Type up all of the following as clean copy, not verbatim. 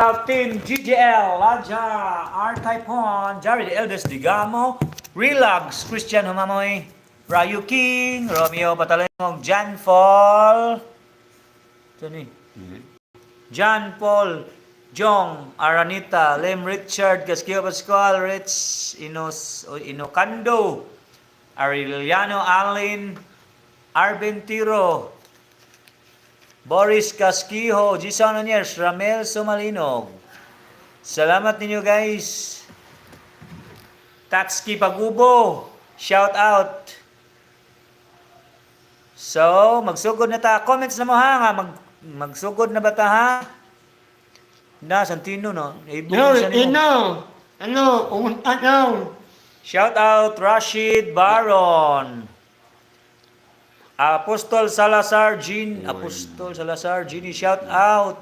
out Team GGL, Laja, R Typon, Jared Eldest Digamo, Relax, Christian Humamoy, Rayu King, Romeo Patalengog, John Paul, ito ni, John Paul, Jong, Aranita, Lim Richard, Casquillo Pascual, Rich, Inos, Inocando, Arellano Allen, Arventiro, Boris Casquijo, Jason Onyers, Ramel Sumalinog. Salamat ninyo, guys. Tatski Pagubo, shout out. So, magsugod na ta. Comments na mo ha, nga magsugod na ba ta ha? Na, Santino no. Ibig Yo, siya nimo. Ino. Ano, pumunta daw. Shout out Rashid Baron. Apostol Salazar Jean, Apostol Salazar Jeannie, shout out.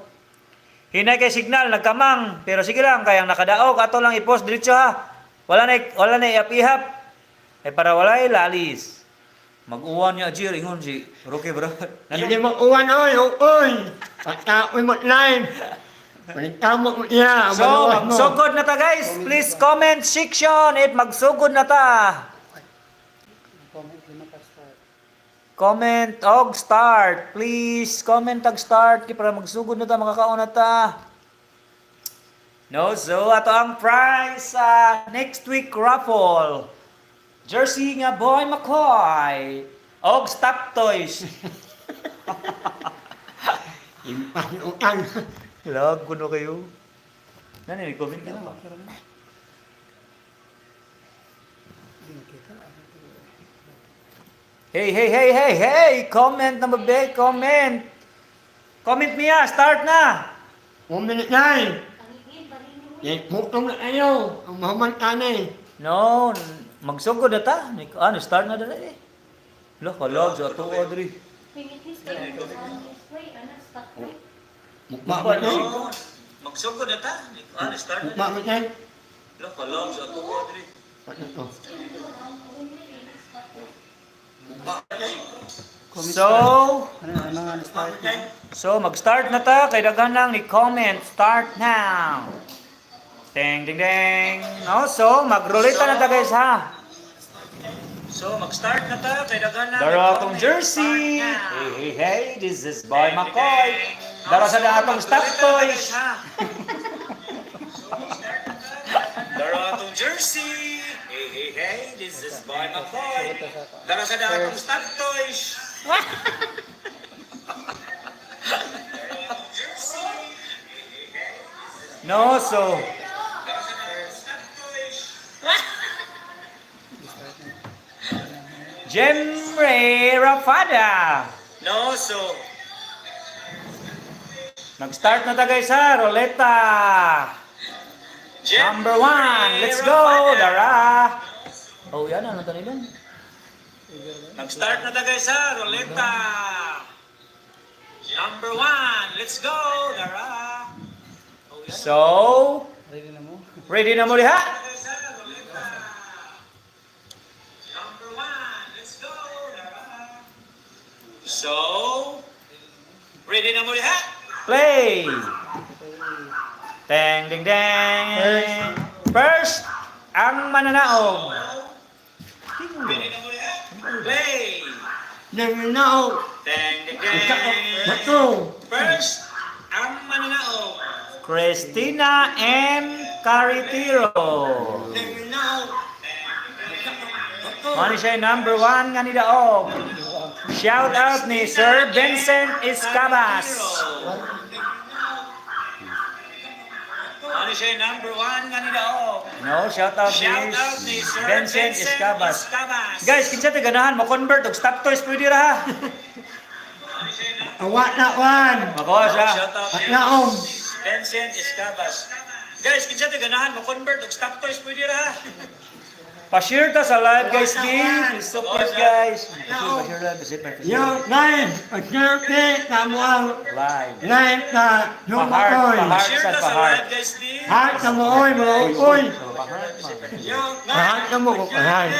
Hinay kay signal nagkamang, pero sige lang kayang nakadaog ato lang i-post diretso ha. Wala na iap-ihap. Eh para walay lalis. Mag-uwan niya Jir ingon si Roque bro. Hindi mo uwan oy, uoy. Pagkaoy mo live. Pagkamo mo iya. So, magsugod na ta, guys. Please comment section if magsugod na ta. Comment lima ka start. Comment og start. Please comment og start kay para magsugod na ta, makakaon na ta. No, so ato ang prize sa next week raffle. Jersey nga Boy McCoy og Stop Toys. Impanutan. Lag kuno kayo. Nani comment ka na? Hindi nakita. Hey, hey, hey, hey, hey! Comment na ba, comment! Comment niya, start na! 1 minute na eh. Eh, putong na kayo. Ang mahuman ka na eh. No, magsugod na ta. Ano, start na dali eh. Lo, kalag sa ato, Audrey. Mukha mo na. Magsugod na ta. Ano, start Mukha mo na. Lo, kalag sa ato, Audrey. Ano to? So, Ano ano nga start na? So mag-start na ta kay daghan lang ni comment. Start now. Ding ding ding. No, so magruleta na ta, guys, ha. So mag-start na ta kay daghan lang. Dara atong jersey. Hey, hey, hey, this is Boy McCoy. Dara sa atong stop toys. Dara atong jersey. Hey, hey, hey, this is Boy McCoy. Dara sa atong stop toys. No, so Jemray Rafada. No, so mag-start na ta, guys, ha, Roleta. Number 1, let's go, Dara. Oh, yan, ano tanilon? Mag-start na ta, guys, ha, Roleta. Number 1, let's go, Dara. So, Ready na mo? Ready na mo diha? Number 1, let's go, Dara. So, ready na mo diha? Play! Ding, ding, ding! First, ang mananaog. Ready na mo diha? Play! Naminaw. Ding, ding, ding! Ito. First, ang mananaog. Christina M. Caritiro. Naminaw. Mao siya yung number 1 nga ni daog. Shout out ni Sir Vincent Escabas. Ano siya yung number 1 nga ni daog? No, shout out ni Vincent Escabas. Guys, kinsa tay ganahan mo convert og stop toys, pwede ra ha. Awa na wan. Makuha siya. At naong. Vincent Escabas. Guys, kinsa tay ganahan mo convert og stop toys, pwede ra ha. Pa-share ta sa live, guys, please. Support, guys. Pa-share live, pa-share. Yo, guys, pag-share na mo ang Live. Live na Pa-heart, lumakoy. pa-heart sa pa-heart. Heart na mo oy, mga ukoy. Pa-heart, man. Heart na mo, heart.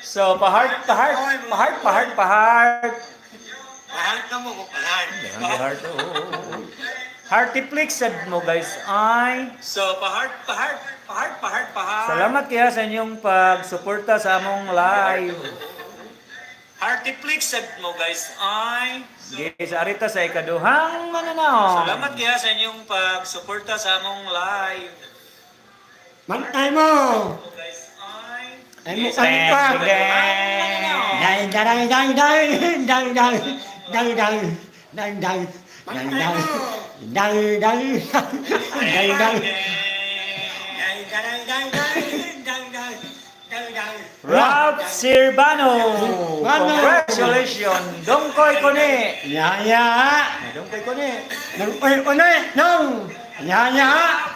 So, pa-heart, pa-heart, pa-heart, pa-heart, pa-heart. Heart, oh. Heartyflix sad mo, guys, ay. So, pa-heart, pa-heart, pa-heart, pa-heart, pa-heart. Salamat kaya sa inyong pagsuporta sa among live. Heartyflix sad mo, guys, ay. Guys, arita sa ikaduhang mananaw. Salamat kaya sa inyong pagsuporta sa among live. Mantay mo! Guys, ay. Ay mo kami pa! Dai dai dai dai dai dai dai dai dai dai dai dai dai dai dai dai. Ralph Sirvano. Bano. Congratulations. Dongkoy kone. Ya ya. Dongkoy kone. Nang oy oy nong. Ya ya.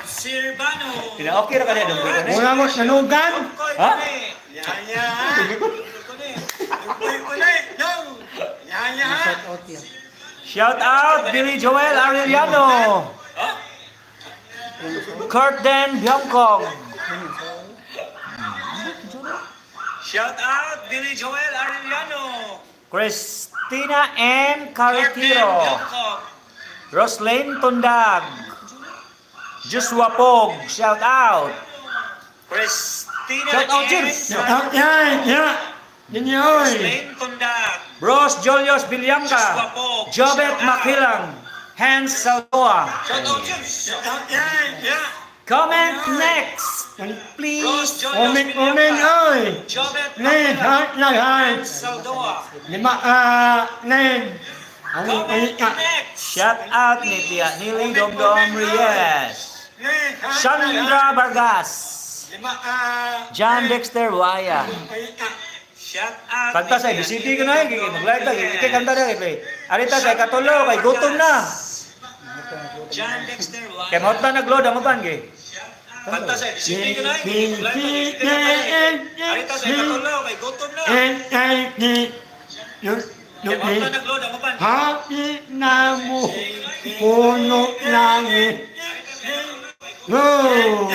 Sirvano. Pina okay ra kani dongkoy kone. Mura mo sanugan. Ha? Shout out yan. Shout out Billy Joel Arellano. Kurt Den Biancong. Shout out Billy Joel Arellano. Christina M. Carretero. Roslyn Tundag. Joshua Pog. Shout out. Christina Shout out, M. James. Ya ya ya. Ninyo oy. Roslyn Tundag. Bros Julius Villanca. Joshua Pog. Jobet Shout out. Makilang. Hans Saldoa. Shout out, James. Comment next. Please. Rose Julius Omen omen oy. Jobet Nen Makilang. hat na hat. Saldoa. Lima ah nen. Ang Comment ka. next. Shout out ni Tia Nili Domdom Reyes. Sandra Vargas. John Dexter Waya. Shout out. Kanta sa ABCD ko na eh. Mag-live ta. Kay kanta na kay. Arita sa katulo kay gutom na. John Dexter Waya. Kay maot na nagload ang uban kay. Kanta sa ABCD ko na B eh. C D E Arita F sa G katulo kay gutom na. N A D U U Kay maot E na nagload ang uban. Happy na mo puno langit. Go!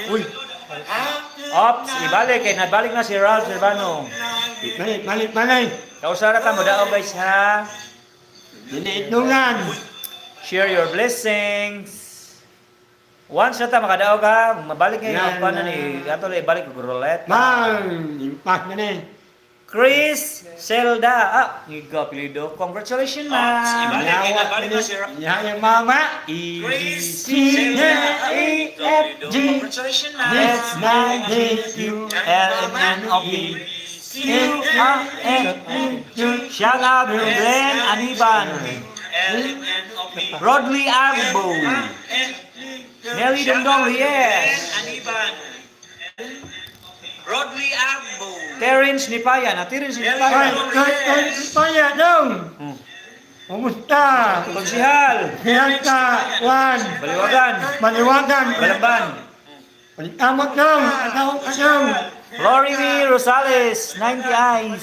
Uy. Ops, ibalik kay nabalik na si Ralph Silvano. Balik, balik, balik. Kausara ka mo dao, guys, ha. Diniitungan. Share your blessings. Once na ta makadaog ha, mabalik ngayon ang paano ni ato lang ibalik og roulette. Bang! Impact na ni. Chris Zelda. Ah, ngiga apelyido. Congratulations, Ops, ma'am. ibalik kay nabalik na si Ralph. Yawa yung mama. E B Chris C D E F G Congratulations, ma'am. S I J Q L M N O P Q R S T. Shout out to Glenn Aniban, L M N O P. Rodley Agbo, Nelly Dongdong Reyes, Aniban. Rodley Agbo. Terence Nipayan, ah, Terence Ay, Nipayan. ay, ay, paya dong. Kumusta? Konsihal, Kiyanta, Juan, Baliwagan, Maliwagan, Balamban, Amot dong, atawag ka dong. Lori V. Rosales, 90 Eyes.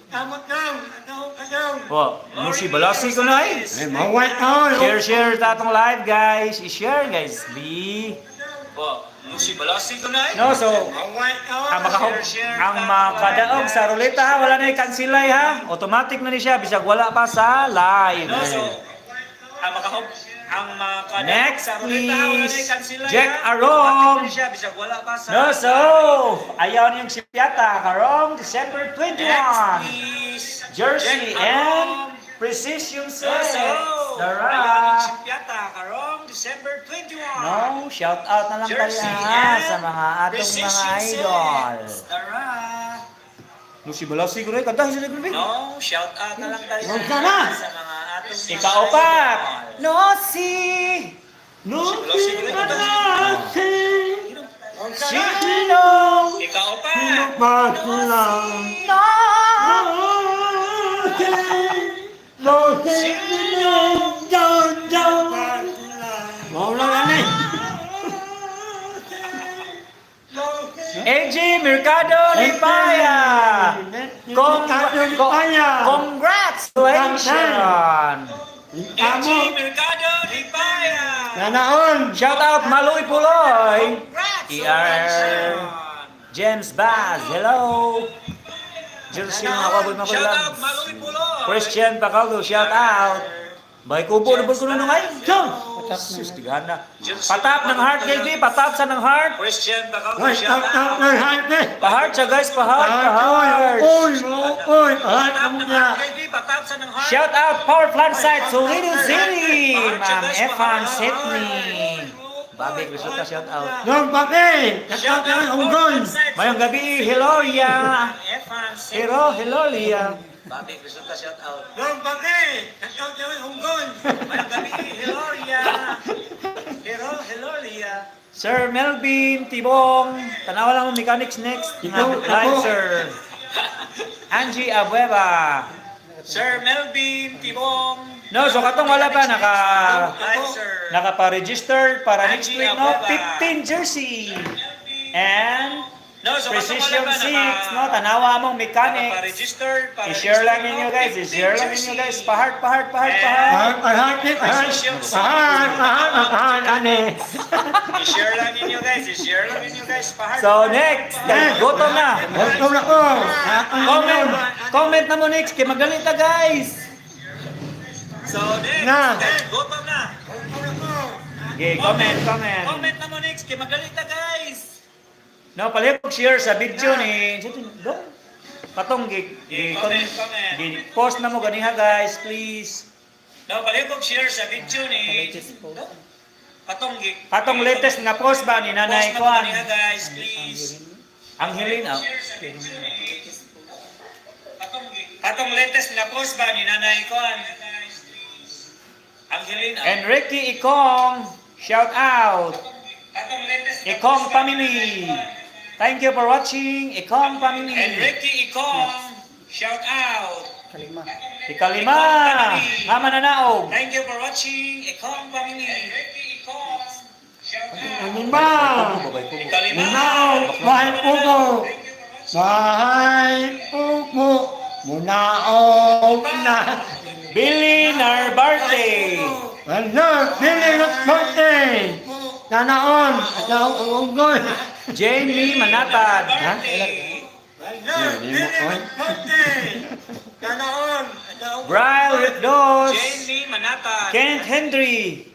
Amot dong, atawag ka dong. Po, musi balasi ko na eh. Ay, maway oy. Share, share ta atong live, guys. I-share, guys. B. Po, Musi balasi ko na eh. No, so, ang makahog, ang makadaog sa ruleta ha, wala na ikansilay ha. Automatic na ni siya bisag wala pa sa live. No, so, ang makahog, ang makadaog Next, sa ruleta, wala na please. ikansilay, Jack ha. Arong. Automatic na siya, bisag wala pa sa No, so, ayaw niyong sipyata karong December 21. Next, please. Jersey Jack and Arong. Precision No, Sets. so, Dara. ayaw niyong sipyata karong December 21. No, shout out na lang tayo Jersey ha, and sa mga atong mga Precision idol. Sets. Tara. No, si Balasi ko rin. Kanta, sila ko rin. No, shout out na lang tayo Huwag ka na. sa mga atong mga Ikaupat. idol. No, si. No, si Sino? Ikaupat. Baklang. No. No, si, no, no, no. Mau lang ani. AJ Mercado Lipaya. Mercado Lipaya. Congratulations. AJ Amo. Mercado Lipaya. Nanaon. Shout out Maloy Puloy. Congrats! ER. James Baz, hello. Jersey mga kaboy, mga Shout out loves. Maloy Puloy. Christian Bacaldo, shout out. Bay kubo na ko nung ay. Patap Sus, na. tigana. Patap ng heart, KG. Patap sa ng heart. Christian Bacaldo, Hoy, shout tap out. tap ng heart eh. Pa-heart siya, guys. Pa-heart, Heart, pa-heart. oy, oy, oy, heart Patap mo ng niya. heart, KG. Patap sa ng heart. Shout out Power Plant Site, Toledo City. Paheart siya, Ma'am guys, Evan paheart. Sydney. Babi, resulta shout out. Nung papi, shout out ng unggoy. Mayong gabi, Hiloria. Evan Sydney. Hero, Hiloria. Babi, resulta shout out. Nung papi, shout out ng unggoy. Mayong gabi, Hiloria. Hero, Hiloria. Sir Melvin Tibong. Tanawa lang mo mechanics next. Ikaw, Live, ako. sir. Angie Abueva. Sir Melvin Tibong. No, so katong wala pa naka Hi, sir. nakapa-register para next Angie week, no? Abueva. 15 jersey. And No, so katong Precision wala pa, 6, no? Tanawa mong mechanics. Naka-register para I-share lang next week, ninyo no? guys, 15 i-share lang ninyo jersey. guys. Pa-heart, pa-heart, pa-heart, pa-heart. Heart, heart, heart, heart, heart, heart, ane. I-share lang ninyo guys, i-share lang ninyo guys. Pa-heart. So next, gutom na. Gutom na ko. Comment, comment na mo next kay magdali ta, guys. So next, Na. gutom na. Okay, comment, comment. Comment na mo next kay magaling ta, guys. No, palihog share sa video ni Dong. Katong gi, gi, Comment, comment. gi post na mo ganiha, guys, please. No, palihog share sa video ni Latest post. Katong gi. Katong latest nga post ba ni Nanay Post na mo Kuan? ganiha, guys, please. Angelina. Share sa video ni Katong latest na post ba ni Nanay Kuan? Angelina. Enrique Ikong, shout out. Katong latest na Ikong post ba ni family. Nanay Kuan? Thank you for watching, Ikong family. Enrique Ikong, shout out. Kalima. Ikalima, Mama Nanaog. Thank you for watching Ikong family. Enrique Ikong, shout out. Lima. Ikalima. Munaog, bahay pugo. Bahay pugo. Munaog na. Billy Narbarte. Hello, Billy Rockforte. Tanaon, at ang unggoy. Jamie Manatad. Ha? Billy Brian Ripdos. Jamie Manatad. Kent Henry.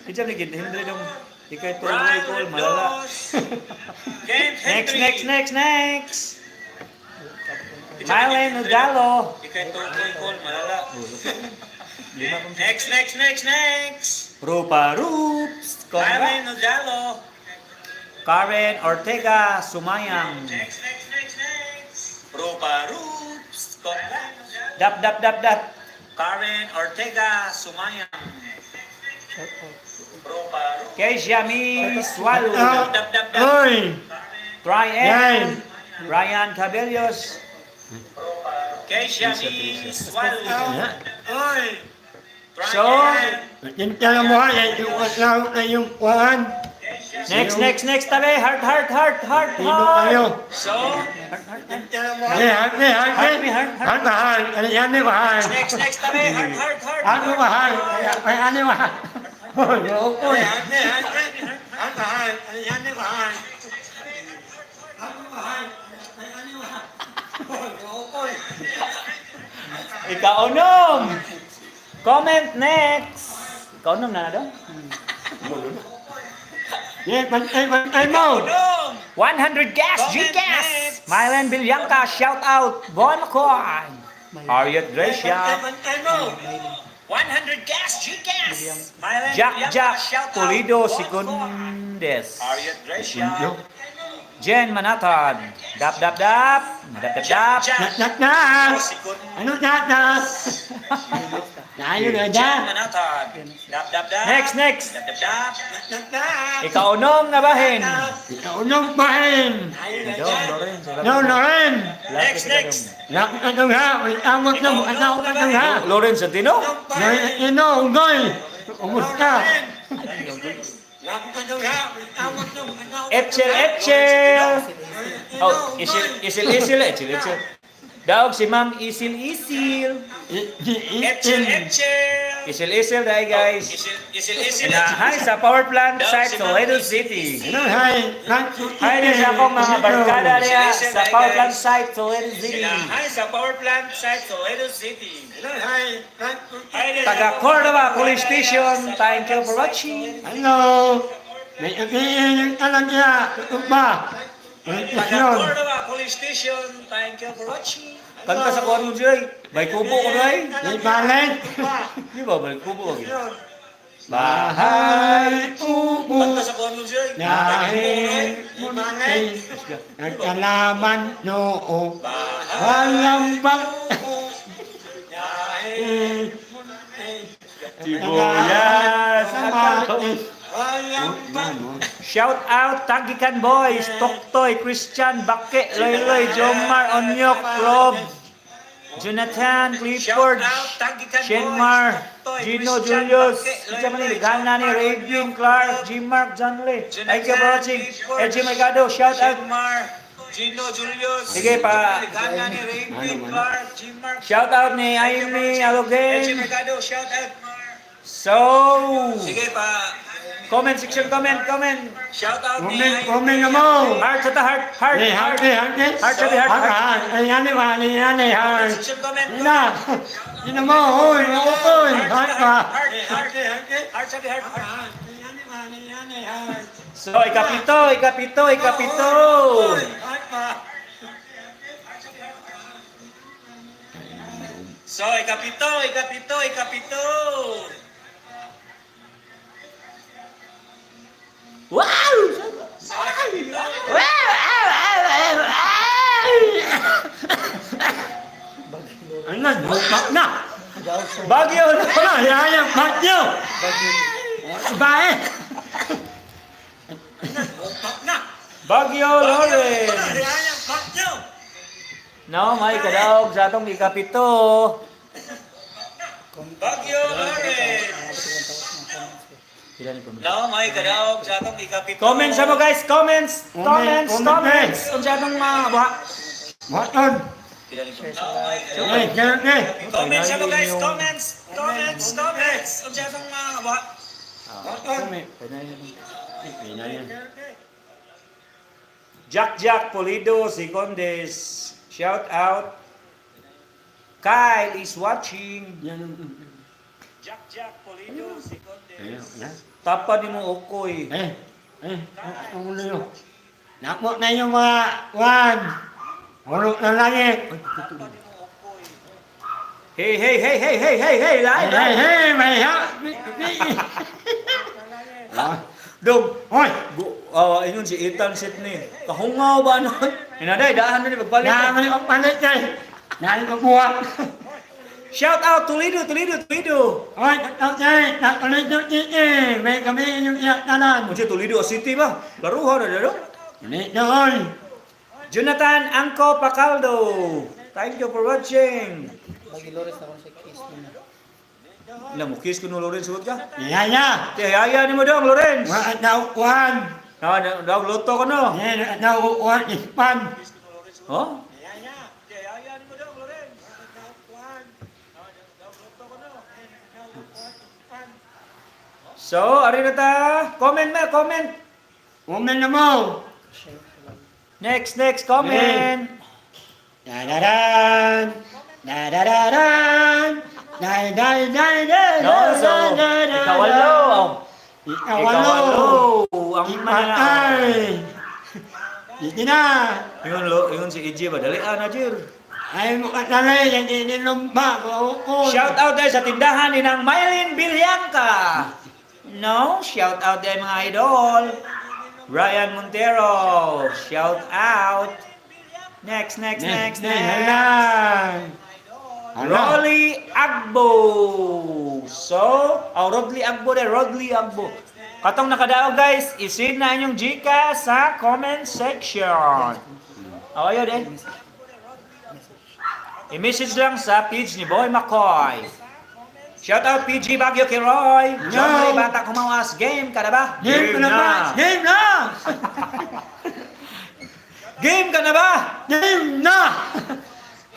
Kita ni Kent Henry dong. Ikay tuloy Brian ko malala. Ripdos. Kent Next, Henry. next, next, next. Mylen Nogalo. Ikay tuloy ko malala. Next, next, next, next. Rupa Rups. Mylen Congrats. Nogalo. Karen Ortega Sumayang. Next, next, next, next. Rupa Rups. Congrats. Dap, dap, dap, dap. Karen Ortega Sumayang. Shout out. Rupa Rups. Keisha Mi Sualu. Ah, Dap, dap, dap. Oy, Try Yan. Ryan Cabellos. Keisha Mi Sualu. Yeah. So, Kinta mo ha, yung asaw na yung kuhan. Next, next, next, tabi. Heart, heart, heart, heart, Sino kayo? heart. So, Heart, heart, heart. Eh, heart, eh, heart, Heart, eh. heart, heart. Heart, heart. Ano yan, eh, heart. Next, next, tabi. Heart, heart, heart. Heart mo, heart. Ay, ano, heart. Oy, oy. Ikaunom. Comment next. Ikaunom na na daw. Yeah, pantay, pantay mo. Dong! 100 gas, Comment Gcash. next. Mylen Villanca, shout out. Bon Coin. Harriet Gracia. 100 gas, Gcash. Mylen Jack Villanca, Jack shout out. Toledo Bon Segundes. Harriet Gracia. Jen Manatad. Dap dap dap. Dap dap dap. Jack Nak, nak, nak. Segundes. Ano, nak, nak? Tayo na Jen dyan. Manatad. Dap, dap, dap. Next, next. Dap, dap, dap. Ikaunom na bahin. Ikaunong pahin. No, Loren. Next, next. Nak, ano ha? May amot na, ano, ano ha? Loren Santino? Loren, ino, unggoy. Umusta? Etchel, Etchel. Oh, isil, isil, isil, etchel, etchel. Daog si Ma'am Isil Isil. Etchel, Etchel. Isil Isil dahil, guys. Isil, Isil, Isil. Na, hi sa Power Plant site, Toledo City. Hello, hi. Hi din sa akong mga barkada niya sa Power Plant site, Toledo City. Hi sa Power Plant site, Toledo City. Hi. Hi din sa Taga akong Cordova mga Police barkada Station, sa thank you Power for Plant site, watching. Toledo. Hello. May upiin ka lang niya. Totoo ba? Taga Proteksyon. Cordova Police Station, thank you for watching. Kanta sa kuwan mo siya. May kubo ko na eh. May balance. Di ba, may kubo ko. Bahay Bahay kubo. Kanta sa kuwan mo siya. Dahil munti nagkalaman noo. Walang bang... Sibuyas at Kamatis. Shout out Tagikan Boys, Toktoy, Christian, Bake, Loyloy, Jomar, Onyok, Rob, Jonathan, Clifford, Shout out, Tagikan Shenmar, Boys, Toktoy, Gino, Christian, Julius, Bake, Kinsa man ni Loyloy, Gana ni Jomar, Raven, Onyok, Clark, Rob, G. Mark, John Lee. Thank you for Jonathan, watching. Clifford, Edgy Mercado, shout out. Shenmar, Gino, Julius. Sige, pa- Gana ni Raven, Clark, G. Mark. Shout out ni Amy Edgy Alogen. Mercado, shout out. So, Sige pa. Comment section, comment, comment. Shout out ni Comment, comment na mo. Heart sa ta, heart, heart, Eh, heart. heart, eh, heart, eh. Heart, sabi, heart, Heart, heart. heart. Ay, yan, eh, yan, eh, yan, eh, heart. Section comment. Ina. Ina mo, hoy, hoy, heart ba? Heart, heart, heart, sabi, heart, heart. So, ikapito, ikapito, ikapito. So, ikapito, ikapito, ikapito. Wow! So, ikapito. Ano, buka na. Bagyo na. Wala, yan ang bagyo. Iba eh. Bagyo Lawrence. Yan ang bagyo. No, may kadaog sa atong ikapito. Bagyo Lawrence. No, may kadaog sa atong ikapito. Comments sa mo, guys, comments, Comment, comments, comment, comments. Unsa atong mga buha? Moton. Eh, ganun eh. Comments sa mo, guys, comments, comments, comments. Unsa atong mga buha? Comment. Eh, na yan. Jack Jack Polido Secondes. Shout out. Kyle is watching. Yan. Jack Jack Polido Secondes. Ayun, yan. Tapa ni mo okoy. Eh, eh, ang ulo yun. Nako na yung mga one. Hulog na langit. Hey, hey, hey, hey, hey, hey, hey, live. Hey, hey, hey, may ha. Ah, Dog. hoy, Oh, ingon si Ethan Sydney. Kahungaw ba nun? Inaday, daan na ni magpalit. naman yung palit eh. Naman yung buwak. Shout out Toledo, Toledo, Toledo. Hoy, tatay, natuloy yung titi. May kami yung iyak tanan. Unsa Toledo City ba? Laruha na dado. Hindi doon. Jonathan Angko Pacaldo. Thank you for watching. Bagi Lores na kung sa case nila. Ila mo kiss kuno Lorenz sugod ka. Yaya, Ti hayaya nimo dong Lorenz. mga naukuhan. Na daw luto ko no. Yan, naukuhan ispan. Oh? So, ari na ta. Comment na, comment. Umin na mo. Share sa lang. Next, next, comment. Da-da-dan. Da-da-da-dan. Da-da-da-da-da. No, so, ikawalo. Ikawalo. Ikawalo. Ang Ipatay. mana. Dito na. Ingon lo, ingon si EJ ba dali ah, na jir. Ay mo katalay, hindi nilumba. Kuukon. Shout out dahil sa tindahan ni nang Mylene Bilyanka. No, shout out dahil mga idol. Ryan Montero, shout out. Next, next, next, next. Hala. Hala. Rolly Agbo. So, oh, Rodley Agbo de Rodley Agbo. Katong nakadaog, guys, isid na inyong Gcash sa comment section. Oh, ayun eh. I-message lang sa page ni Boy McCoy. Shout out PG Baguio Kiroy. John Ray Bata Kumawas. Game ka na ba? Game na ba? Game na! Game ka na ba? Game na!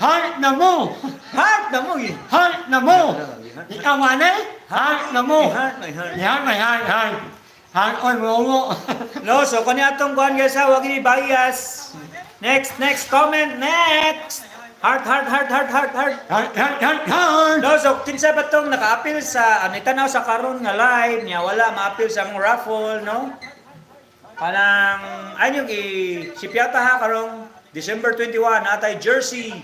Heart na mo. Heart na mo eh. Heart na mo. Ikaw man eh. Heart na mo. Heart, may heart. Heart, may heart, heart. Heart on mo. No, so kani atong kuan, guys, ha, wag ni bias. Next, next comment, next. Heart, heart, heart, heart, heart, heart. Heart, heart, heart, heart. No, so kinsa ba tong naka-appeal sa ano tanaw sa karon nga live niya wala ma-appeal sa among raffle, no? Kanang anyong i sipyata ha, karong December 21 natay jersey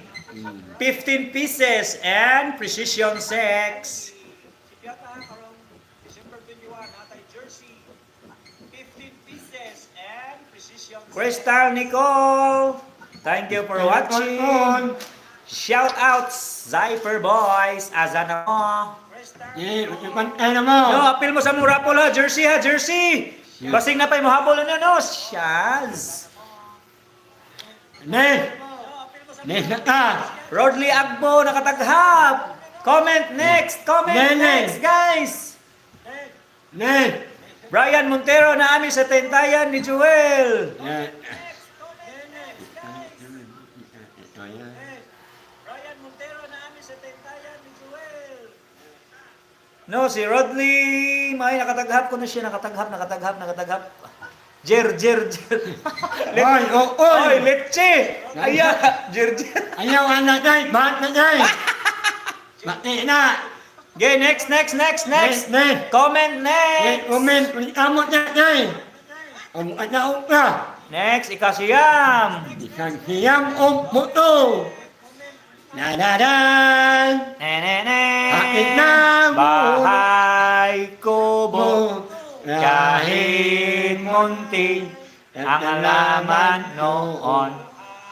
15 pieces and precision 6. Sipyata ha, karong December 21 natay jersey 15 pieces and precision. Crystal Nicole, thank you for watching. Shout out Zypher Boys, asa na mo? Eh, pantay na mo. No, appeal mo sa mong raffle ha, jersey ha, jersey. Basing na pa mo habol na, no, Shaz. Ne. Ne na ka. Rodley Agbo nakataghap. Comment next, comment Nene. next, guys. Ne. Brian Montero na amin sa tentayan ni Joel. Ne. Brian Montero na amin sa tentayan ni Joel. No, si Rodley, may nakataghap ko na siya, nakataghap, nakataghap, nakataghap. Jer, jer, jer. Oy, oh, oy. Oy, leche! Aya, jer, jer. Ayaw na day, bahat na day. Mati na. Okay, next, next, next, next. Ne. Comment Ne, next. umin, amot na day. Amuat na upa. Next, ikasiyam. Isang siyam o puto. Na na na. Ne, ne, ne. Bakit na mo? Bahay kubo. Kahit Kahit munti ang alaman noon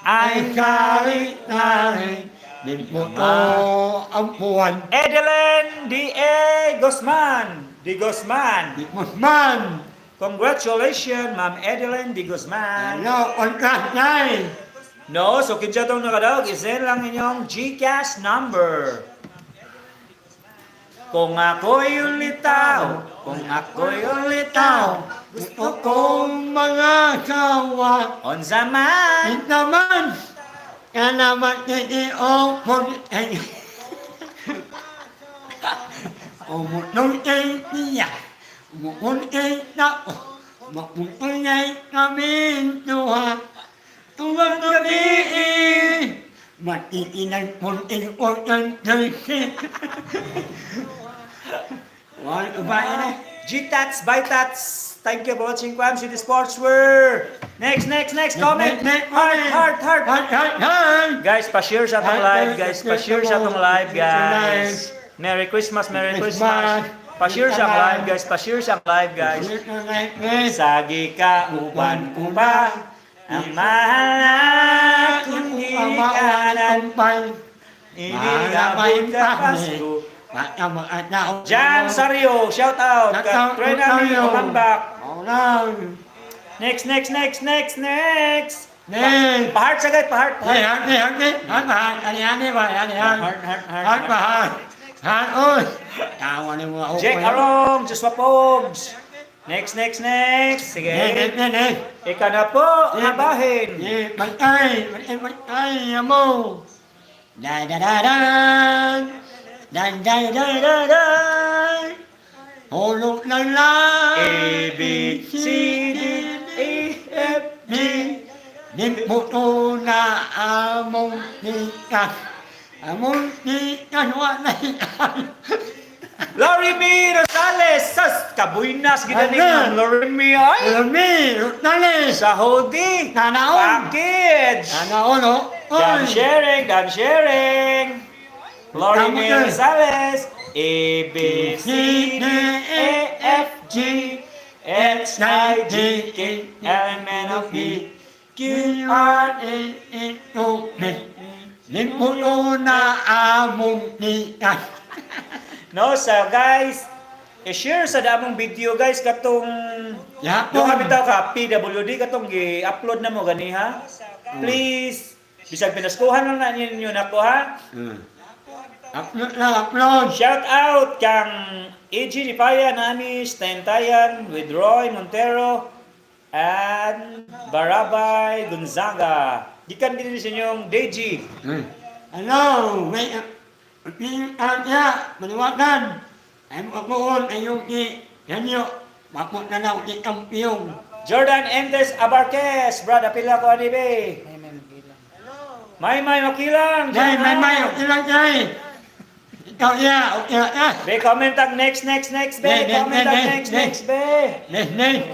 ay ay kahit din puto ang buwan. Edeline D.A. Guzman. D. Guzman. Di Guzman. Congratulations, Ma'am Edeline D. Guzman. Ano, on ka na. No, so kinsa tong nakadawag, isend lang inyong GCash number. Kung ako'y ulitaw, kung ako'y ulitaw, Gusto kong mga kawa. Unsa man, Ito naman. Kalamat ni o pun ay. Umutong kay niya. Umutong kay tao. Mapupunay kami tuha. Tuwang gabi. Matiinang punting organ Wala ba na? G-Tats, Tats. Thank you for watching Quam City Sportswear. Next, next, next, comment. Next, next, Heart, heart, heart. Heart, heart, heart. Guys, pa-share sa atong live, guys. Pa-share sa atong live, guys. Merry Christmas, Merry Christmas. Pa-share sa live, guys. Pa-share sa live, guys. Sagi ka uban ko pa ang mahal na kundi kanan Iniabot ka Pasko. Jan Sario, shout out. Katrina Mi Umambak. Next, next, next, next, next. Next. Pa-heart sa guys, pa-heart, pa-heart. Heart, heart, heart. Jack Arong, Joshua Pogs. Next, next, next. Sige. Ika na po, habahin. Da da da da da da da da da. Hulog na lang. A, B, C, D, E, F, G. Nimputo na among tikas. Among tikas wala. Lori Mi Rosales! Sas! Kabuinas gina ni Ano? Ma'am Lori Mi ay! Lami, Rosales. Sa hoodie! Nanaon. Package! Nanaon, oh. Done Oy. sharing, done sharing! Lori Tama Mi ka. Rosales! A, B, C, D, E, F, G, H, I, J, K, L, M, N, O, P, Q, R, A, E, O, P. Nimputo na among tikas. No, so guys, i-share sa damong video, guys, katong Yapon. Doon kami tao ka PWD katong gi-upload na mo ganiha. Please, bisag pinaskuhan lang na ninyo nako ha. Upload na, upload. Shout out kang AG Dipaya Nami Stentayan with Roy Montero and Barabay Gonzaga. Gikan din sa inyong Deji. Hello, may ang niya, maniwagan. Ay mo ako ay yung ki Henyo, mako na lang ki kampiyong. Jordan Entes Abarquez, brad, apila ko ani be. May may magilang. May may makilang. Jay, may may, okay lang, Jay. Ikaw niya, okay lang niya. Be, comment tag next, next, next, be. Next, next, Comment tag next, next, next, be. Next, next.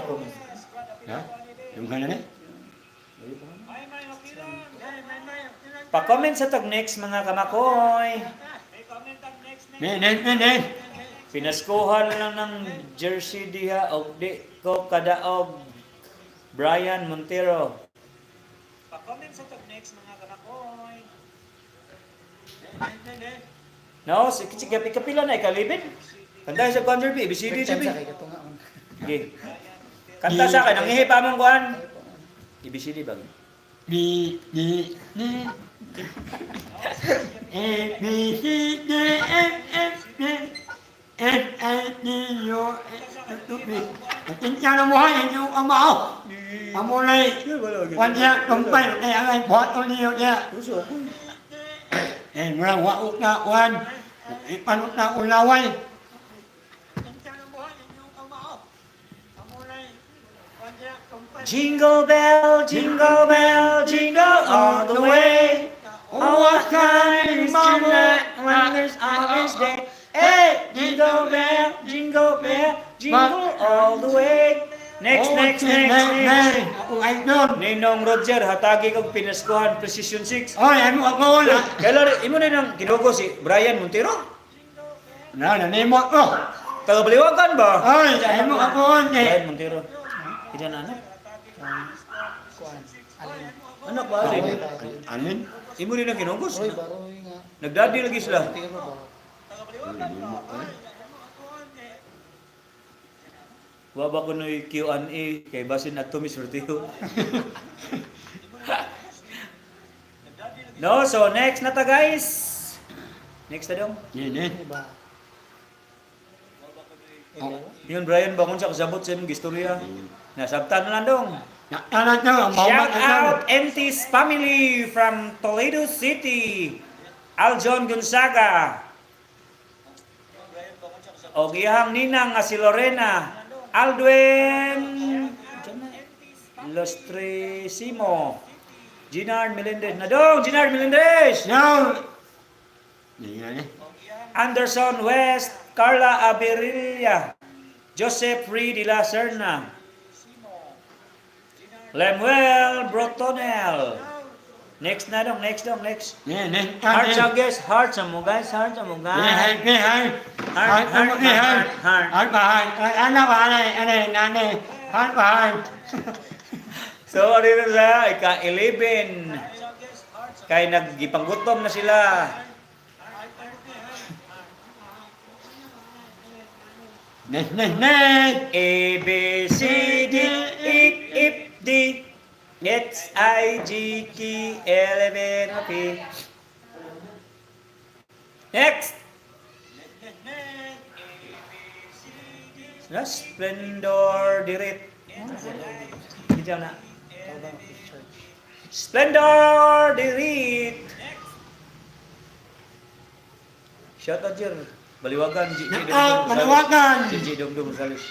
Ha? Yung ka na ni? Pa-comment sa tag next, mga kamakoy. Next, next, next, next. Pinaskuhan na lang ng jersey diha og di ko kadaog Brian Montero. Pa-comment sa tag next, mga kamakoy. No, sige, sige, kapila na ikalibin. Kanta sa Conjure B, ABCD, First time B. sa kay katunga. Sige. Kanta sa akin, ang ihi pa mong kuan. ABCD ba? B, D, D. A, B, C, D, F, F, G, S, I, D, U, S, W, B. Natintiya na mo hay, yung ama ako. Amo na wanya tumpay, kaya nga buhat ko niyo niya. Eh, mura waok na wan, ipanot na ulaway. Jingle bell, jingle all the way. Oh, what fun it is to ride when there's on this day. Hey, jingle bell, jingle all the way. Next, next, next, next. Ako ay doon. Ninong Roger, hatagi kog pinaskuhan Precision 6. Oy, ano ako na? Kailan imo na nang ginugo si Brian Montero? Na, nanimot ko. Taga Baliwagan ba? Oy, ano ako eh. Brian Montero. Ida na anak. Kuan. Alin. Anak ba alin? Baroy baroy. Alin? Imo rin ang ginugos. Roy baroy nga. Nagdadi lagi sila. Tiro ba? Wa ba kuno'y Q&A kay basin at Tomis Ortigo. No, so next na ta, guys. Next na dong. Ini. Ano ba? Oh. Yun Brian bangon sa kasabot sa imong gistorya. Nasabtan na lang dong. Naktanan nyo, ang Shout bawat out Entis family from Toledo City. Aljon Gonzaga. Og iyang ninang nga si Lorena. Aldwin Lostresimo. Ginard Melendez. Nadong, Ginard Melendez! No. Ini eh. Anderson West, Carla Aberilla, Joseph Reed de la Serna, Lemuel Brotonel. Next na dong, next dong, next. Ini. Heart sa guys, heart sa mo guys, heart sa mo Ini, guys. ini, hai. Heart, heart, heart, heart. Heart, heart. Ano ba, ano, ano, ano, heart, heart. So, ano yun sa ika-11. Kay naggipanggutom na sila. Next, next, next. A, B, C, D, E, F, D, H, I, G, K, L, M, N, O, P. Next! Na Splendor Dirit. Hindi na. Tawag ba ang church? Splendor Dirit. Shout out Jer. Baliwagan, G. G. Shout out, Baliwagan. G. G. Dongdong Rosales.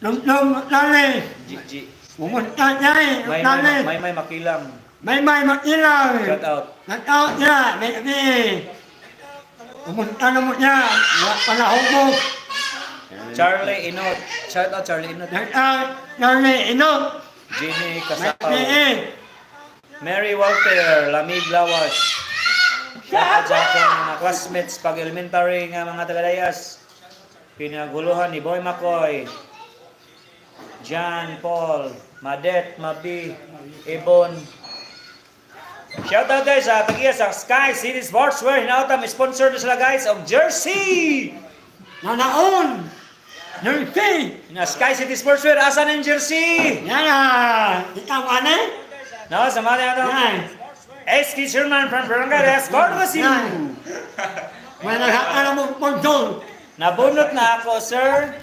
Lumlum, lali. G. G. Pumunta niya eh, May lali. may may may makilang. May may makilaw. Shout out. Shout out niya, may may. Pumunta na mo niya, wala pa na hubo. Charlie Inot. Shout out Charlie Inot. Shout out, Charlie Inot. Jimmy May Kasaw. may. Mary Walter, Lamig Lawas. Shout out sa akong mga classmates pag elementary nga mga taga-Dayas. Pinaguluhan ni Boy Makoy. John Paul, Madet, Mabi, Ebon. Shout out guys sa tagiya sa Sky City Sportswear. Hinauta, may sponsor na sila guys og jersey. Nanaon. Jersey. Na Sky City Sportswear, asa ng jersey? Yan. Ikaw ano? No, sa mga ano. Yan. SK Sherman from Barangay Reyes, Cordova City. Yan. Wala na mo sponsor. Nabunot na ako, sir.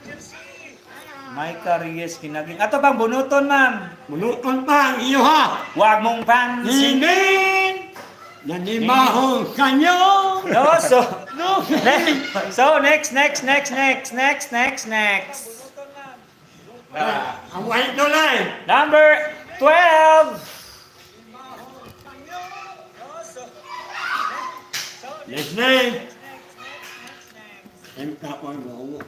Micah Reyes kinaging. Ato pang bunuton, ma'am. Bunuton pa ang iyo ha. Huwag mong pansinin. Nanimahong kanyo. No, so No. So next, next, next, next, next, next, next. Ang white dolay. Number 12. Yes, name. Em tapon mo.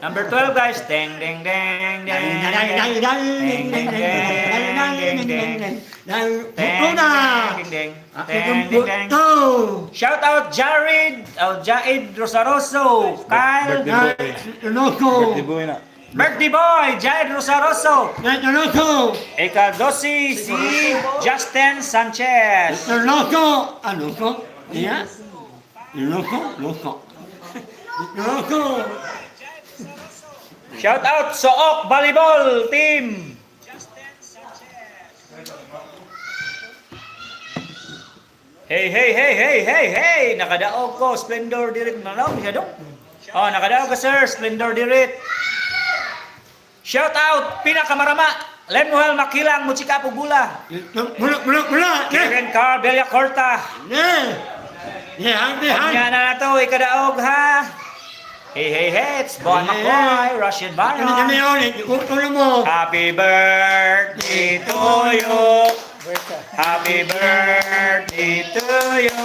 Number 12, guys. Ding ding ding ding. Dang dang dang Ding dang ding dang ding dang ding dang ding. dang. Ding Una. ding ding. Ding ding ding. Ito. Shout out Jared, oh, Jaid Rosaroso, Kyle, Birthday boy. Loko. Birthday boy na. Birthday boy, Jaid Rosaroso. Loko. Ika-12 si Justin Sanchez. Loko. Ano ko? Yeah. Loko, loko. Loko. Shout out Sook Volleyball Team. Hey, hey, hey, hey, hey, hey! Nakadaog ko, Splendor Dirit. Nalaw, siya dong. Oh, nakadaog ka, sir. Splendor Dirit. Shout out, pinakamarama. Lemuel Makilang, Muchika Pugula. Mula, mula, mula. Karen Carl Bella Corta. Ne. Yeah, yeah. Kanya na na to, ikadaog ha. Hey, hey, hey, it's Bon McCoy, Russian Kami kami Baron. ulit. Ulo mo. Happy birthday to you. Berta. Happy birthday to you.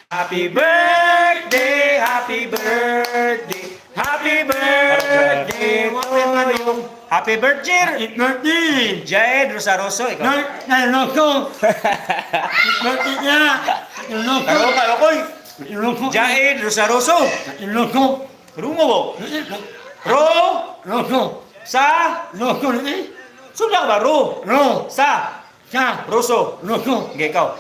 Happy birthday, happy birthday, happy birthday to you. Happy birthday, Happy birthday. Jaed Rosaroso. Ikaw. No, no, loko. Birthday niya. Loko. Karo kayo koy. Loko. Jaed Rosaroso. Loko. Rungo mo. Ro Loko. sa Loko. Sunda ka ba? Ro Ro. sa Sa. Roso. Loko. Okay, ikaw.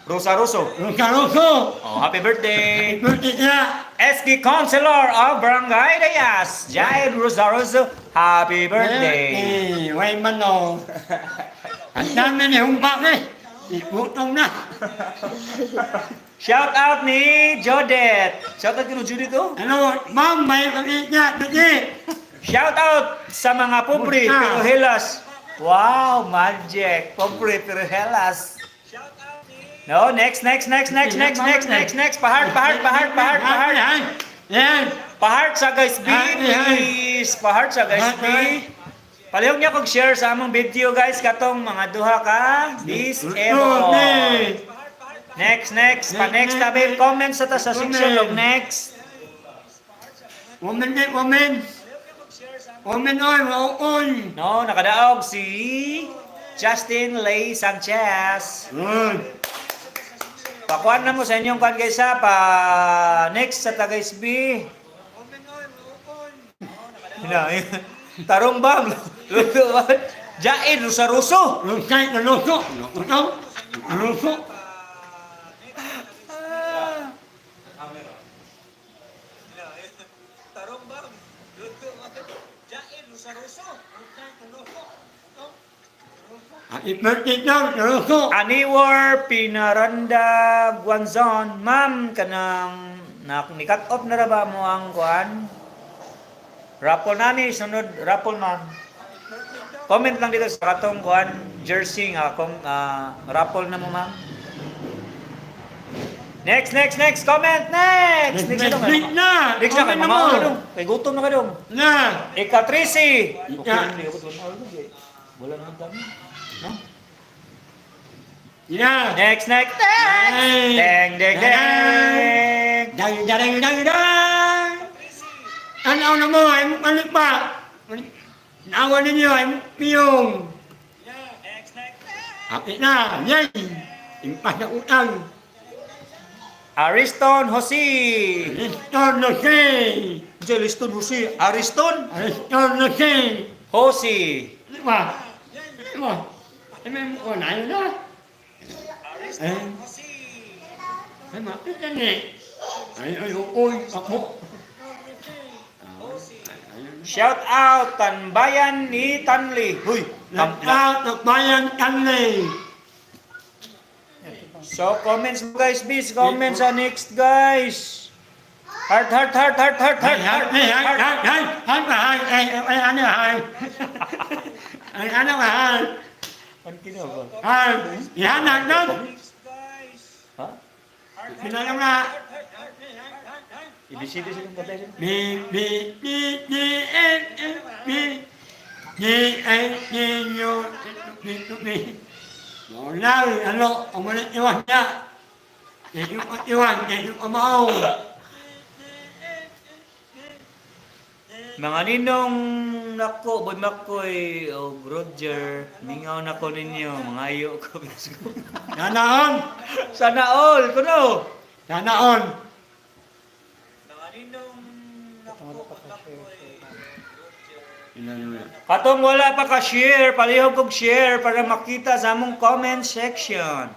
Rosaroso. Loko. Loko. Oh, happy birthday. Birthday niya. SK Councilor of Barangay Dayas, Jaed Rosaroso, happy birthday. Eh, way man no. Ang dami ni humpa eh. Iputong na. Shout out ni Jodet. Shout out kino Judith oh. Ano, ma'am, may birthday niya. Birthday. Shout out sa mga pobre Musta? pero helas. Wow, magic. Pobre pero helas. No, next, next, next, next, next, next, next, next. Pahart, pahart, pahart, pahart, pahart. Yan. Pahart sa guys B, Ay, ay. please. Pahart sa guys B. Palihog niya kog share sa among video guys katong mga duha ka disable. Okay. Next, next, pa next tabi comment sa ta sa section og next. Woman, eh, woman. Woman, oy, oy. No, nakadaog si Justin Lay Sanchez. Good. Pakuan na mo sa inyong kuan guys ha, pa next sa ta guys B. Na, tarong ba? Lutuan. Jaid Rusaruso. Lusay, luso. Luso. Luso. Happy birthday daw, luso. Aniwar Pinaranda Guanzon, ma'am kanang nak ni cut off na ra ba mo ang kuan? Raffle nani sunod raffle, ma'am. Comment lang dito sa katong kuan jersey nga kung raffle na mo, ma'am. Next, next, next comment, next. Next, Next, na next na. Next na kay Comment na mga mo. ano dong. Kay gutom na ka dong. Na. Ika 13. Okay, Yeah. hindi ako 1 hour dong, eh. Wala naman kami. No? Yeah. Next, next, next. Hey. Ding, ding, ding. Dang, dang, dang, dang. Ano na mo, ay ano pa? Nawa ninyo, ay piyong. Happy na, yay! Impas na utang. Ariston Jose. Ariston Jose. Ariston Jose. Ariston Ariston Jose. Jose. Di ba? Di ba? Ay, may mukha na yun na. Eh. Ay, makita ni. Ay, ay, uy, ako. Shout out Tanbayan ni Tanli. Huy. Nagka, nagbayan kanli. So comments guys, please comment sa next guys. Heart, heart, heart, heart, heart, Hay, heart, hay, heart, hay, heart. hay, hay, hay, hay, hay, ay, ano, hay. Ay, ano, hay. Ano kinawa? Hay, ihanag nun. Ha? Pinalam na. ABCD sila patay sila. B, B, B, D, F, F, B, D, A, D, U, B, B. Wala, ano, umulit iwan niya. Iwan, iwan, umao. Mga ninong nako, Boy Makoy o Roger, mingaw nako ninyo, mga ayo ko. Nanaon, Sana all, kuno. nanaon. Mga ninong Katong wala pa ka-share. Katong wala pa ka share, palihog kog share para makita sa among comment section.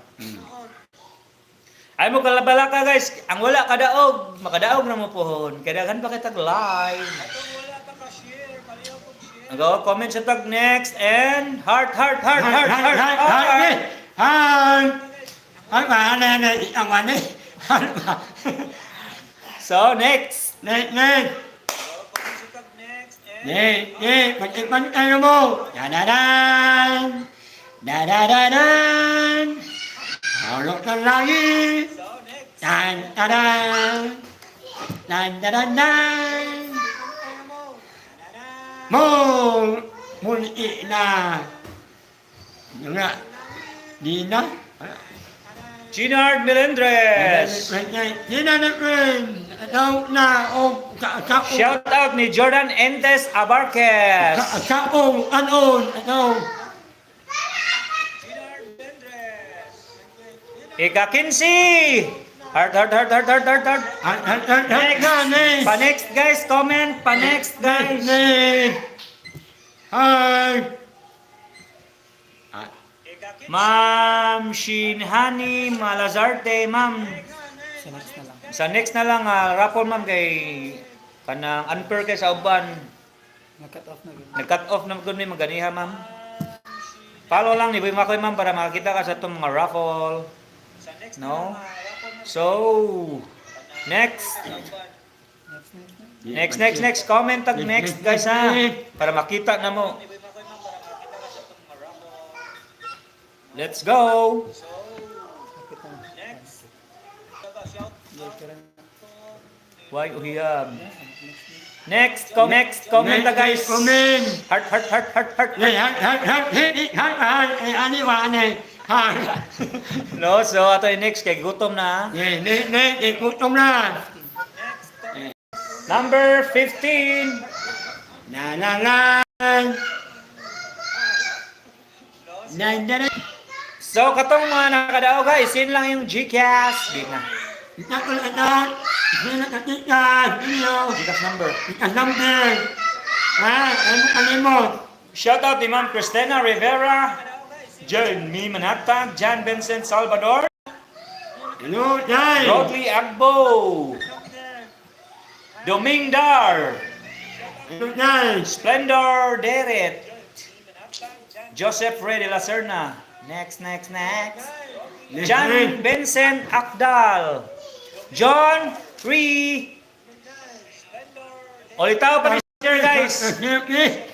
Ay mo kalabala ka, guys, ang wala kadaog, makadaog na mo pohon. Kay daghan pa kitag live. Katong wala pa ka-share, palihog kog share. Go comment sa tag next and heart, heart, heart, heart, heart, Heart, heart. heart. Heart, ano, ano, ang ano, heart ba? So next. Next, next. Go comment sa tag next and Ne, ne, pag-ipan kayo mo. Da-da-dan. Da-da-da-dan. Hulog ng langit. So next. Dan, da-dan. Dan, da-dan-dan. Mo, muli na. Yung nga, di na. Ginard Melendres. Di na na rin. Daw na, o, ka, ka, Shout out ni Jordan Entes Abarquez. ka, ka, o, ano, ano. Ginard Mendres. Ika-15. Heart, heart, heart, heart, heart, heart, heart. Next, Next. Pa-next, guys, comment. Pa-next, guys. Next. Hi. Ah, Ma'am Shinhani Malazarte, ma'am. Sa next na lang. Sa next na lang, raffle, ma'am, kay kanang unfair kay sa uban. Nag-cut off na gid. Nag-cut off na gud mi maganiha, ma'am. Follow lang ni Boy Makoy, ma'am, para makakita ka sa itong mga raffle. Sa next No? na lang, raffle mo. So, next. Next, next, next. Next, next, next. Comment tag next, guys, ha. Para makita na mo. Ni Boy Makoy, ma'am, para makita ka sa itong mga raffle. Let's go! So, Kapit na. Next. Shout Yeah, kira na. Why uhiyab? Yeah, next, next. Next, next, comment na, guys. Comment. Heart, heart, heart, heart, heart. Hey, heart, heart, heart, hey, heart, heart, eh, ani wa, ani, heart. No, so ato yung next kay gutom na. Ne, ne, ne, eh, gutom na. Number 15. Na, na, na. Na, na, na. So katong mga nakadaog ha, isin lang yung GCash. Di na. Na, na, na, na, na, na, na, GCash number. na, number. Ah, ano, ano mo? Shout out ni Ma'am Christina Rivera, John Mi Manata, John Vincent Salvador, Hello, Jai. Rodley Agbo, Domingdar, Hello, Jai. Splendor Deret, Joseph Ray de la Serna. Next, next, next. John Vincent Akdal. John Ree. Ulitaw pa ni Roger, guys.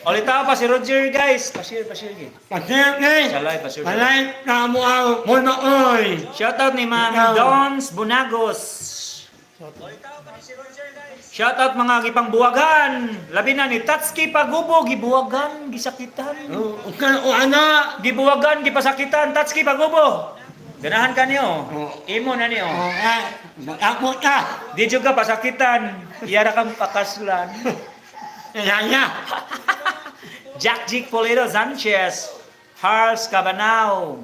Ulitaw pa si Roger, guys. Pa-share, pa-share. Gid. Sa live, pa-share. Palay na mo ang muna oy. Shout out ni Ma'am Ikaw. Dons Bunagos. Shout out. Shout out mga gipangbuwagan. Labi na ni Tatsuki Pagubo, gibuwagan, gisakitan. O ana. Gibuwagan, gipasakitan, Tatsuki Pagubo. Ganahan ka niyo. Imo na niyo. O ah, mag-amot ka. Di jud ka pasakitan. Iyara kang pakaslan. Kaya Jack G. Polito Sanchez, Harls Cabanao,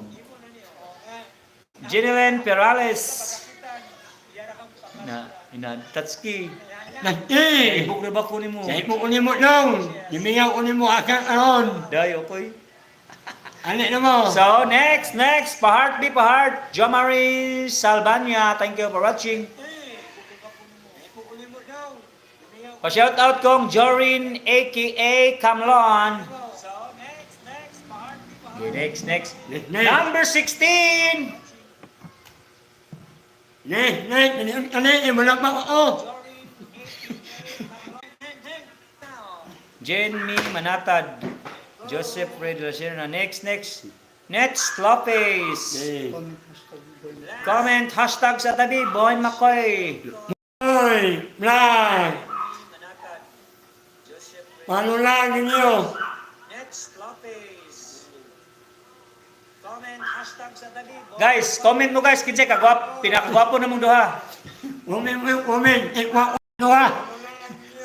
Jeneline Perales, na ina Tatsuki. Nagti. Ibog na ba ko nimo? Sa imo uni mo dong. Yumingaw uni mo akang aron. Day, okay. Ano na mo? So, next, next, pa-heart, be pa-heart. Jomari Salvania, thank you for watching. Pa-shout out kong Jorin aka Kamlon. So next, next, pa-heart, Okay, next, next. Next, next. Number 16! Next, next. Ano, ano, wala pa ako. Jen Mi Manatad. Joseph Red de la Serna. Next, next. Next, Lopez. Next. Comment hashtag Boy. Comment #SaTabi, Boy Makoy. Oy, vlog. Paano lang ninyo? Next Lopez. Comment #SaTabi. Guys, comment mo guys, kinsay kagwap, pinakagwapo namong duha. Umin, umin, umin. Ikwa, uwa.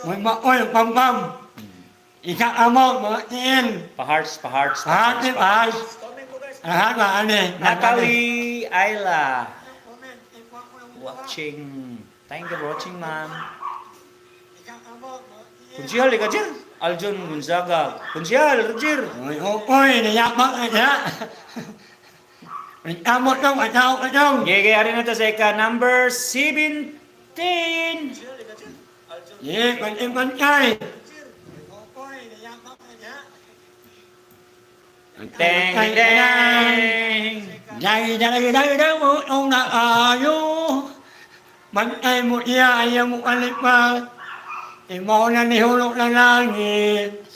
Uy, maoy, pam, pam. Isa amo, mga tiin. Pa-hearts, pa-hearts. Pahati, pahas. Lahat ba, ani? Natalie Ayla. Watching. Thank you for watching, ma'am. Kunsihal, ikaw, Jir. Aljon Gonzaga. Kunsihal, Roger. Uy, uy, niyabang ka niya. Ang amo tong, ang tao ka tong. Gege, ari na to sa ika number 17. Ye, pantay, pantay. Deng, deng. Dai, dai, dai, dai, mo, ong na ayo. Bantay mo iya, ayaw mo kalipat. Imaw na nihulog na langit.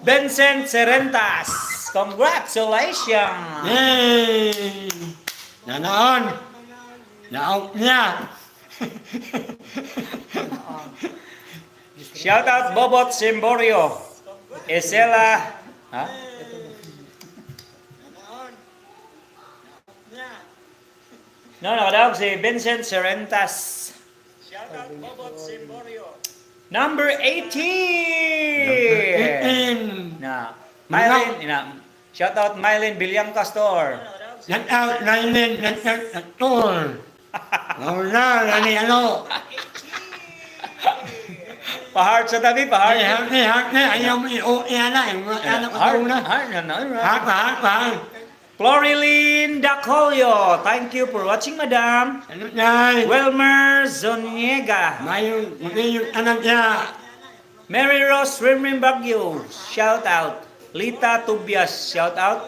Vincent Serentas. Congratulations. Yay! Nanaon! Naong niya! Shout out Bobot Simborio. Esela. Ha? No, nakadawag si Vincent Serentas. Shout out Bobot Simborio. Number 18. 18! Na, Mylene, ina, shout out Mylene Bilyang Castor. Let out, Lailin, let out, Ator! Wala, nani ano? Pa-heart sa tabi, pa-heart. Ay, harte, harte, ayaw mo i-o-i na, ano ka Heart, na? heart, na, na, Heart, heart, heart. Florilyn Dacolio, thank you for watching, madam. Ano yan? Wilmer Zoniega, Mayong, yung anak niya. Mary Rose Rimrim Bagyo, shout out. Lita Tubias, shout out.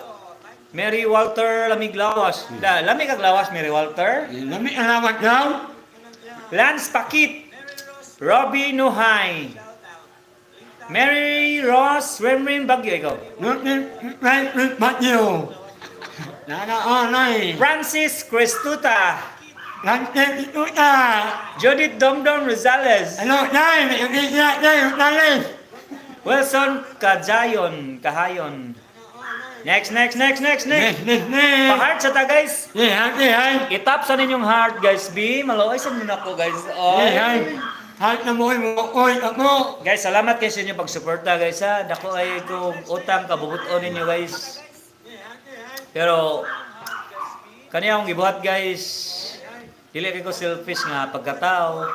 Mary Walter Lamiglawas. Da, lamig ang lawas, Mary Walter. Lami alamat daw. Lance Pakit, Robbie Nuhay, Mary Rose Rimrim Bagyo, ikaw. Nutin, right, right, Bagyo. Nanaonay. Francis Crestuta, Lantin ituta. Judith Domdom Rosales, Ano, nay, may iglesia, nay, Rosales. Wilson Kajayon, Kahayon. Next, next, next, next, next. Next, next, next. Pa-heart sa ta, guys. Eh, hati, hay. Itap sa ninyong heart, guys. B, maluoy sa nyo ako, guys. Oh. Eh, hay. Hay na mo, mo, oy, ako. Guys, salamat kayo sa inyong pagsuporta, guys. Ha? Dako ay kung utang kabubuton ninyo, guys. Pero, kaniya akong gibuhat, guys. Dili kay ko selfish nga pagkatao.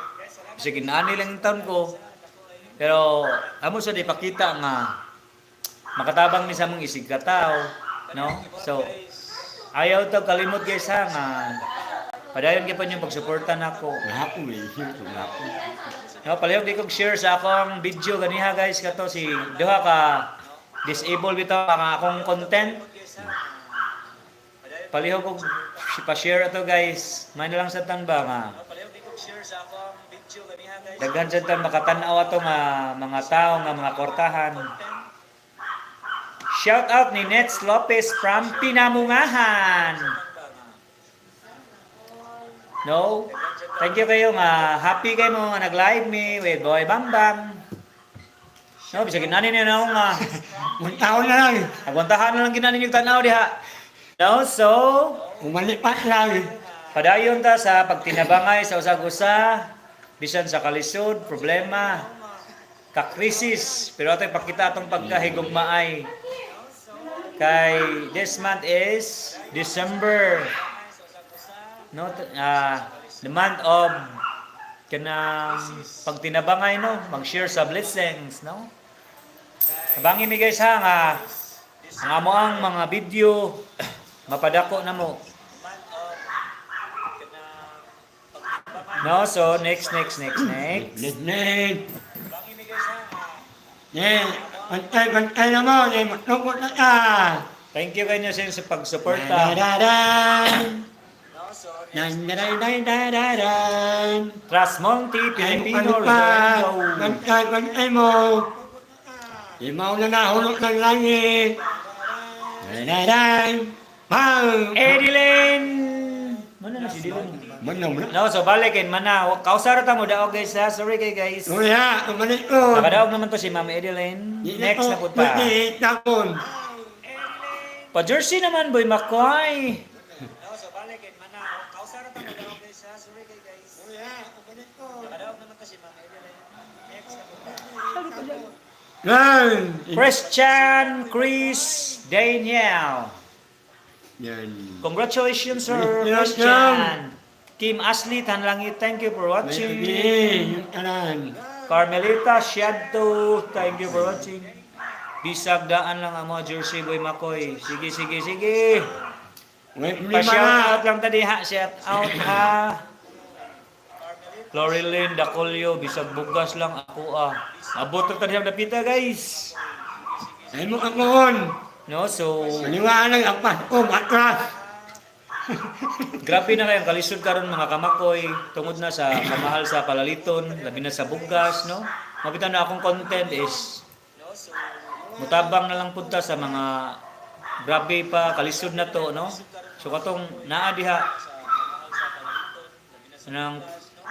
Sige, naani lang yung taon ko. Pero, amo sa di pakita nga makatabang mi sa among isig katao, no? So, ayaw to kalimot guys ha nga padayon gyud pa yung pagsuporta nako. Lahat ko, may isip ko, lahat ko. No, palihog di kog share sa akong video ganiha guys kato si duha ka disabled bitaw ang akong content. Palihog kog pa-share ato guys. May na lang sa tan ba nga. Palihog di kog share sa akong video ganiha guys. Daghan sa tan makatan-aw ato nga mga tao nga mga kortahan. Shout out ni Nets Lopez from Pinamungahan. No? Thank you kayo nga happy kayo mo nga nag-live me with Boy Bambam. No, bisag ginani niyo na nga. Ang tao na lang. Agwantahan na lang ginani yung tanaw diha. No, so Umalipat lang. padayon ta sa pagtinabangay sa usag-usa bisan sa kalisod, problema, kakrisis, pero ato ipakita atong pagkahigugmaay. Kay this month is December. No, the month of kanang pagtinabangay no, mag-share sa blessings no. Abangi mi guys ha nga ang amo ang mga video mapadako na mo. No, so next next next next. Next, next. Eh, pantay, pantay na mo. Eh, matungkot na ka. Thank you kanyo sa inyong pagsuporta. Da-da-da-dan. Dan-da-da-da-da-da-dan. Trasmonte Ay, Pilipino ano pa? Rosario. Bantay, bantay mo. Imaw na nahulog ng langit. Day day. Bang. Edilyn! Mana na si Dylan? Mana mo na. No, so balik kay mana. Kausara ta mo daog, guys, ha. Sorry kay guys. Uya, balik ko. Nakadaog naman to si Ma'am Edeline. Next na pud pa. Takon. Pa-jersey naman, Boy McCoy. No, so balik kay mana. Kausara ta mo daog, guys, ha. Sorry kay guys. Nakadaog naman to si Ma'am Edeline. Next na pud pa. Yan. Christian Chris Daniel. Yan. Congratulations, sir Yes, Christian. Kim Ashley Tanlangit, thank you for watching. May tanan. Carmelita Shadow, thank you for watching. Bisag daan lang ang mga jersey, Boy Makoy. Sige, sige, sige. Wait, Pa-shout lima. out lang tadi ha. Shout out ha. Florilyn Dacolio, bisag bugas lang ako ah. Abot na tadi ang dapita, guys. Ay mo akon. No, so Maniwala ang Pasko, atras. grabe na kayong kalisod karon, mga kamakoy, tungod na sa kamahal sa palaliton, labi na sa bugas, no? Mapitan na akong content is mutabang na lang punta sa mga grabe pa kalisod na to, no? So katong naa diha nang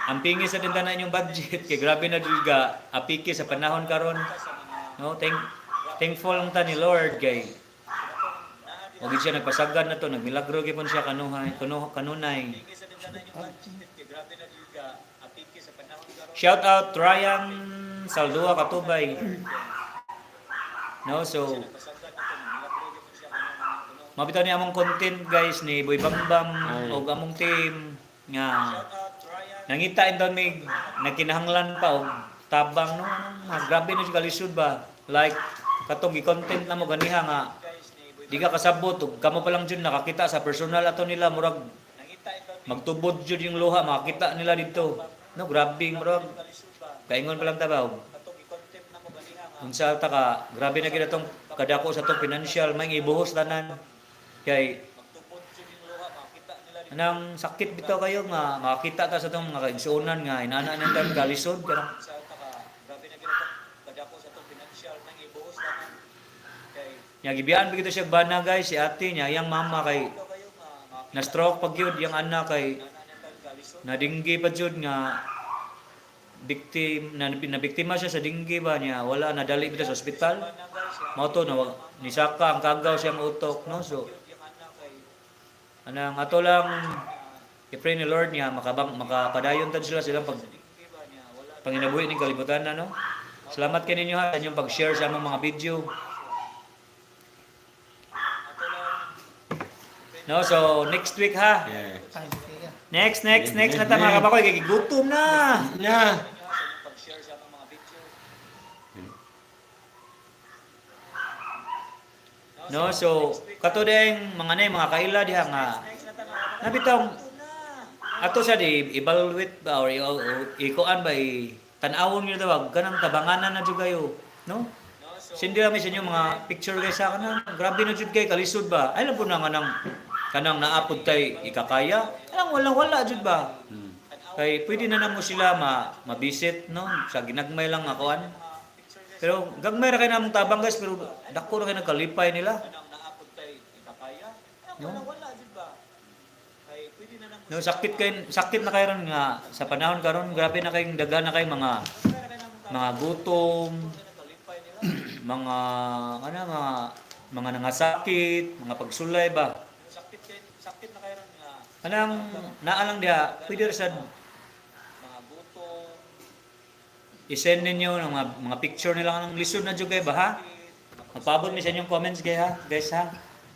ang pingi sa din tanan inyong budget kay grabe na jud ga apiki sa panahon karon, no? Thankful lang ta ni Lord kay wa gid siya nagpasagad na to, nagmilagro gyud siya kanuhay kuno kanunay. Shout out Ryan Saldua Katubay. No, so mabitaw ni among content, guys, ni Boy Bambam Ay. og among team nga nangita inton mig nagkinahanglan pa og tabang, no? Mga grabe na siya kalisod ba, like katong gi-content na mo ganiha nga di ka kasabot ug kamo pa lang jud nakakita sa personal ato nila, murag magtubod jud yung luha makakita nila dito, no? Grabe, murag kaingon pa lang ta ba og unsa ta ka grabe na gid atong kadako sa atong financial may ibuhos tanan kay anang sakit bitaw kayo nga makakita ta sa atong mga kaigsuonan nga inana nang tan kalisod kanang. Nya gibiyaan ba gito siya bana, guys, si ate niya, yang mama kay na stroke pag yun, yang anak kay na dinggi pa jud nga biktim na, nabiktima siya sa dinggi ba niya, wala nadali bitaw sa ospital. Mao to na nisaka ang kagaw siyang utok, no? So anang ato lang i-pray ni Lord niya makabang makapadayon tad sila silang pag panginabuhi ning kalibutan na, no? Salamat kay ninyo ha sa inyong pag-share sa among mga video. No, so next week ha. Yeah. Ay, sige. Next, next, next na ta, mga kabakoy, kay gutom na. Na. No, so kato ding mga nay mga kaila diha nga nabitaw ato sa di evaluate ba or ikuan ba, i tan-awon niyo daw kanang tabanganan na jud kayo, no? Sindi lang mi sa inyo mga picture, guys, sa kanang grabe na jud kay kalisod ba. Ay lang po na nga nang kanang naapod kay ikakaya. Kanang walang wala jud ba. Kay pwede na namo sila ma mabisit, no, sa ginagmay lang nga kuan. Pero gagmay ra kay namong tabang, guys, pero dako ra kay nagkalipay nila. No? No, sakit kay sakit na karon nga sa panahon karon, grabe na kayong daga na kay mga gutom, mga ano, mga nangasakit, mga pagsulay ba. Anang naa lang diha, pwede ra sad i-send ninyo ng mga picture nila ng lisod na jud kay ba ha. Magpaabot mi sa inyong comments kay ha, guys ha.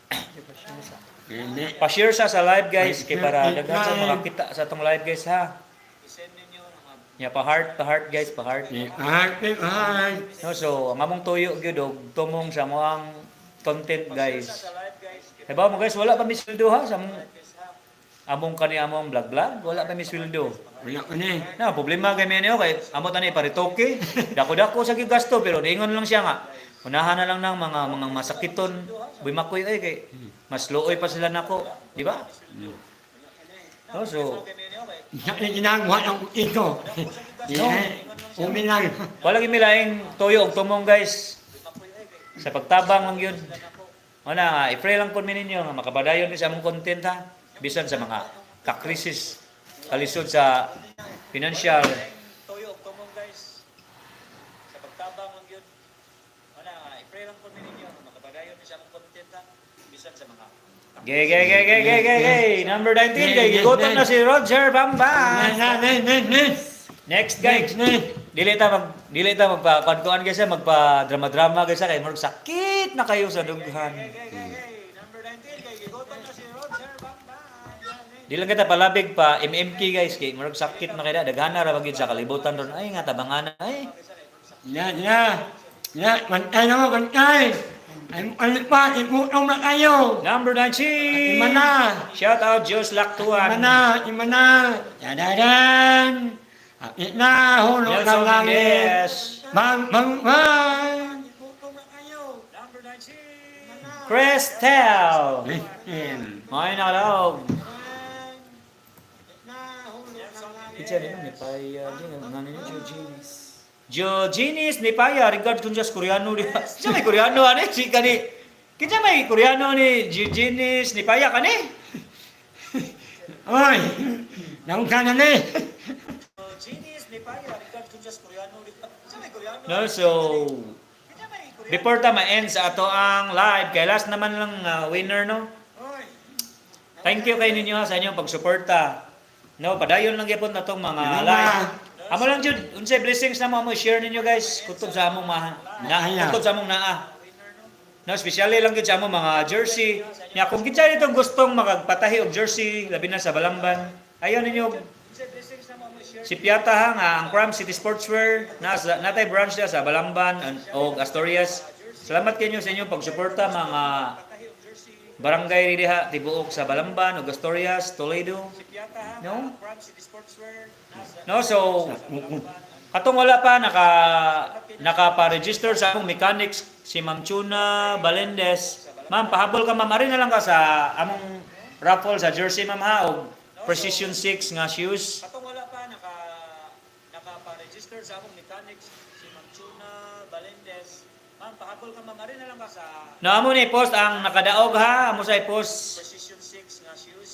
Di ba siya sa Hindi. Pa-share sa live, guys, kay para daghan sa makakita sa atong live, guys, ha. Ya pa-heart, pa-heart, guys, pa-heart. Happy heart. No, so ang among tuyo gyud og tumong sa moang content, guys. Habaw mo, guys, wala pa mi sweldo ha sa among kani among vlog vlog, wala pa mi sweldo. Wala ko na eh. Na problema kay niyo kay amo tani paritoke. Dako-dako sa gyud gasto pero niingon lang siya nga unahan na lang ng mga masakiton bumakoy ay kay mas luoy pa sila nako, di ba? No, so Sa ginagawa ng ito. Yeah. Umi lang. wala gyud milaing tuyo og tumong, guys. Sa pagtabang lang yun. Wala nga, i-pray lang po ninyo nga makapadayon mi sa among content ha. Bisan sa mga kakrisis, kalisod sa financial. Toyo og tumong, guys. Sa pagtabang lang gyud. Wala nga, i-pray lang po ninyo nga makapadayon mi sa among content ha. Bisan sa mga Gay, gay, gay, gay, gay, gay, gay. Number 19, kay gigutom na si Roger Bamba. Next, next, next, next. Next, guys. Next, next. Dili ta magpa kuan guys, magpa drama-drama guys kay murag sakit na kayo sa dughan. Gay, gay, gay. Number 19, kay gigutom na si Roger Bamba. Di lang kita palabig pa MMK, guys, kay murag sakit na kay daghana ra gyud sa kalibutan ron ay nga tabangana ay. Ya, ya. Ya, bantay na mo, bantay. Ay, ano pa, igutom na kayo. Number 19. Ima na. Shout out Jos Laktuan. Ima na, ima na. Dadadan. Apit na, hulog ng Nelson langit. Mendez. Bang, bang, bang. Number 19. Crestel. Listen. May nakalaog. Kitsa rin ni Paya din ang ano ni Georginis. Georginis ni Paya regard kung just Koreano diha. Kinsa may Koreano ani si kani. Kinsa may Koreano ni Georginis ni Paya kani? Oy, naunsa na ni. Genius ni Paya, regard kung just Koreano diha. Kinsa may Koreano? No, so before ta ma-end sa ato ang live, kay last naman lang winner, no. Thank you kay ninyo ha, sa inyong pagsuporta. No, padayon lang gyapon natong mga Salamat. live. Amo lang jud, unsay blessings na mo amo share ninyo, guys, kutob sa among ma na, Naaya. kutob sa among naa. No, especially lang gyud sa among mga jersey. Nya kung kinsa nitong gustong makagpatahi og jersey labi na sa Balamban, ayaw ninyo si Piata ha nga ang Cram City Sportswear nasa natay branch niya sa Balamban og Asturias. Salamat kinyo sa inyong pagsuporta, mga barangay diha tibuok sa Balamban ug Asturias, Toledo. No? No, so katong wala pa naka nakapa-register sa among mechanics si Ma'am Chuna Balendez. Ma'am, pahabol ka, ma'am, ari na lang ka sa among raffle sa jersey, ma'am, ha, og Precision 6 nga shoes. Katong wala pa naka-register sa among mechanics si Ma'am Chuna Balendez. Ma'am, pahabol ka, ma'am, ari na lang ka sa No, amo ni post ang nakadaog ha, amo sa i-post. Precision 6 nga shoes.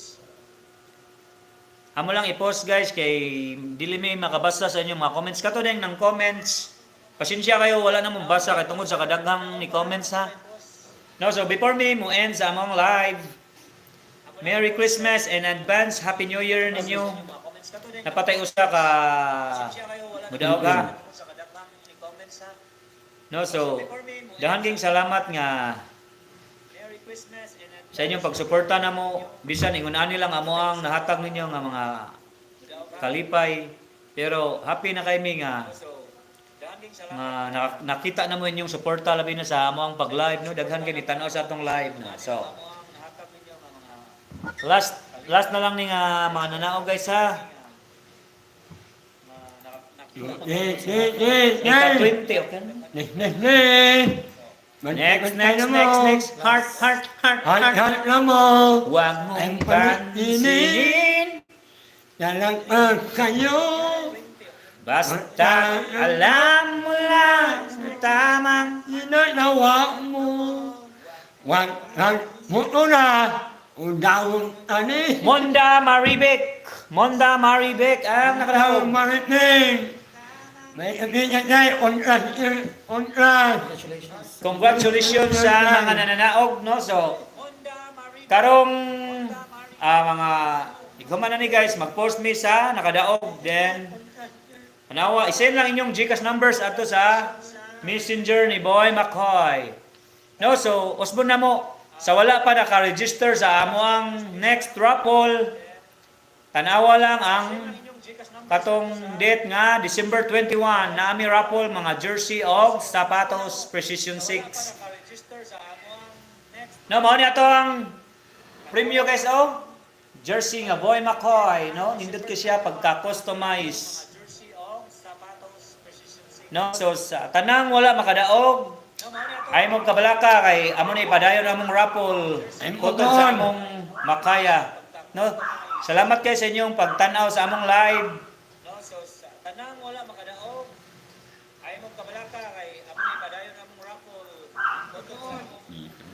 Amo lang i-post, guys, kay dili mi makabasa sa inyong mga comments. Kato din ng comments. Pasensya kayo, wala na mong basa kay tungod sa kadaghang ni comments ha. No, so before me mo end sa among live. Merry Christmas and advance Happy New Year ninyo. Mga comments kato din. Napatay usa ka Pasensya kayo, wala na mudaog ha. mong sa kadaghang ni comments ha. No, so dahan king salamat nga Merry Christmas and advance sa inyong pagsuporta namo bisan ingon ani lang amo ang nahatag ninyo nga mga kalipay, pero happy na kay mi nga So, dahan king salamat. nga nakita na mo inyong suporta labi na sa amo ang pag-live, no. Daghan kay ni tan-aw sa atong live, no. So Amo ang nahatag ninyo nga mga last last na lang ni nga mga nanaog, guys, ha. Next, next, next, Ika next. 20, okay na? Next, next, next. Bantay, Next, bantay next, na mo. next, next. Heart, heart, heart, Heart, heart. heart na mo. Huwag mong Ang pansinin. Lalagpag kayo. Basta alam mo lang ang tamang Ginagawa mo. Wag kang muto na. Undawong ani. Monda Maribek. Monda Maribek ang nakadaog. Mariting. May kaibigan tayo. Ontras, ontras. Congratulations. Congratulations sa mga nananaog, no. So karong mga ikaw na ni guys, mag-post mi sa nakadaog, then anawa isend lang inyong GCash numbers ato sa Messenger ni Boy McCoy. No, so usbon na mo sa wala pa naka-register sa amo ang next raffle. Tanawa lang ang katong date nga December 21 na ami raffle mga jersey og sapatos Precision 6. Naka-register sa amo ang next No, mao ni ato ang premyo, guys, oh. Jersey nga Boy McCoy, no? Nindot ko siya pagka-customize. Jersey og sapatos Precision 6. No, so sa tanang wala makadaog, No, mao ni ato ay mong kabalaka kay amo ni ipadayon among raffle Ay, mo kutob sa kon. among makaya. No? Salamat kay sa inyong pagtan-aw sa among live. No, so sa tanang wala makadaog, ay mong kabalaka kay amo ni padayon among raffle. Kutob sa among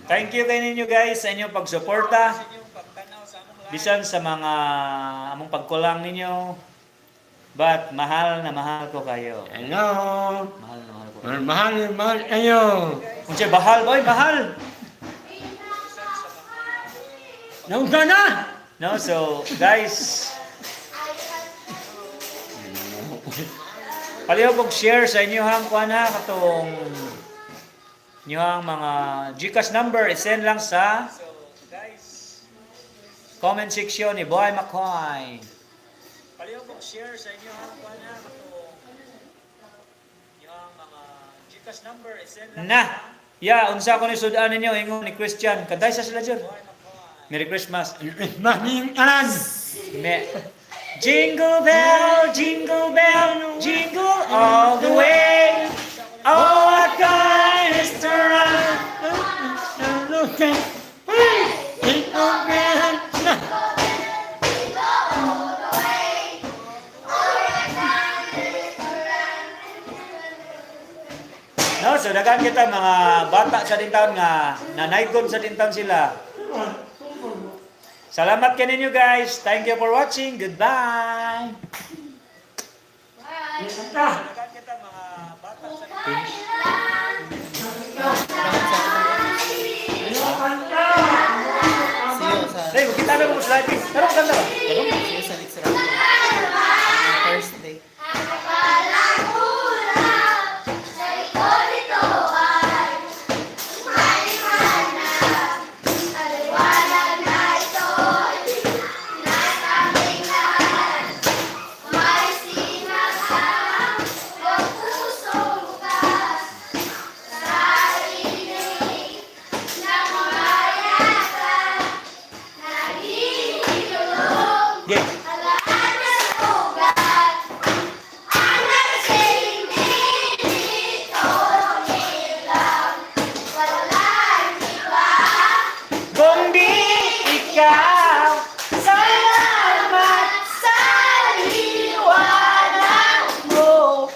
Thank you kay ninyo, guys, sa inyong pagsuporta. Sa inyong pagtanaw sa among live. Bisan sa mga among pagkulang ninyo. But mahal na mahal ko kayo. Hello. Mahal na mahal ko kayo. Mahal, mahal kayo. Unsay bahal boy, bahal. Nausa na! No, so guys, palihog og share sa inyong kuan ha, katong inyong mga GCash number, i-send lang sa So guys, comment section ni Boy McCoy. Palihog og share sa inyong kuan ha, katong inyong mga GCash number, i-send lang Na. sa Ya, unsa ko ni sudan ninyo ingon ni Christian. Kaday sa sila jud. Boy McCoy. Merry Christmas. Christmas ni tanan. Me. Jingle bell, jingle all the way. Oh, what fun it is to ride. No, so daghan kita mga bata sa dintaon nga nanaygon sa dintaon sila. Salamat kaninyo, guys. Thank you for watching. Goodbye. Bye. Daghan kita mga bata sa Finish. See you sa Hey, kita na mo slide. Pero maganda ba? See you sa next round. Thursday. Yeah. Kung di ikaw, salamat sa liwanag mo.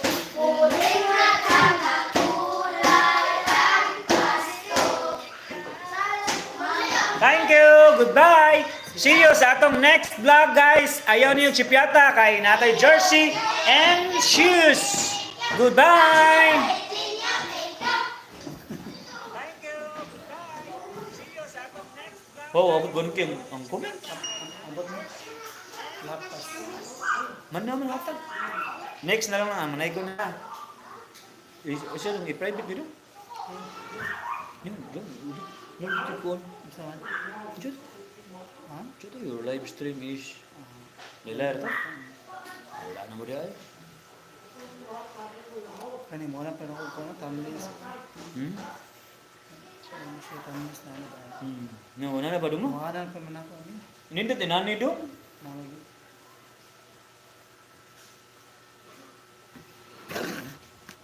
Thank you. Goodbye. See you sa atong next vlog, guys. Ayaw niyo chipyata kay Natay jersey and shoes. Goodbye. Thank you. Goodbye. See you sa atong next vlog. Oh, abot gunkin ang comment. Abot mo. Lapas. Man naman hatag. Next na lang na, manay ko na. Isa lang i-private dito. Yun, yun, yun. Yun, yun, Unsa man? yun. Ha? Dito, your live stream is... Nila, ito. Wala na mo di ay. Kani mo lang pero ko na thumbnails. Ano siya thumbnails na ano ba? No, wala na ba dong mo? Mga na pa man ako ani. Nindot, inani dong. Mga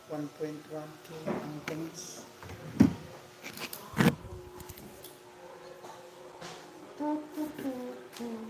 1.1K ang things.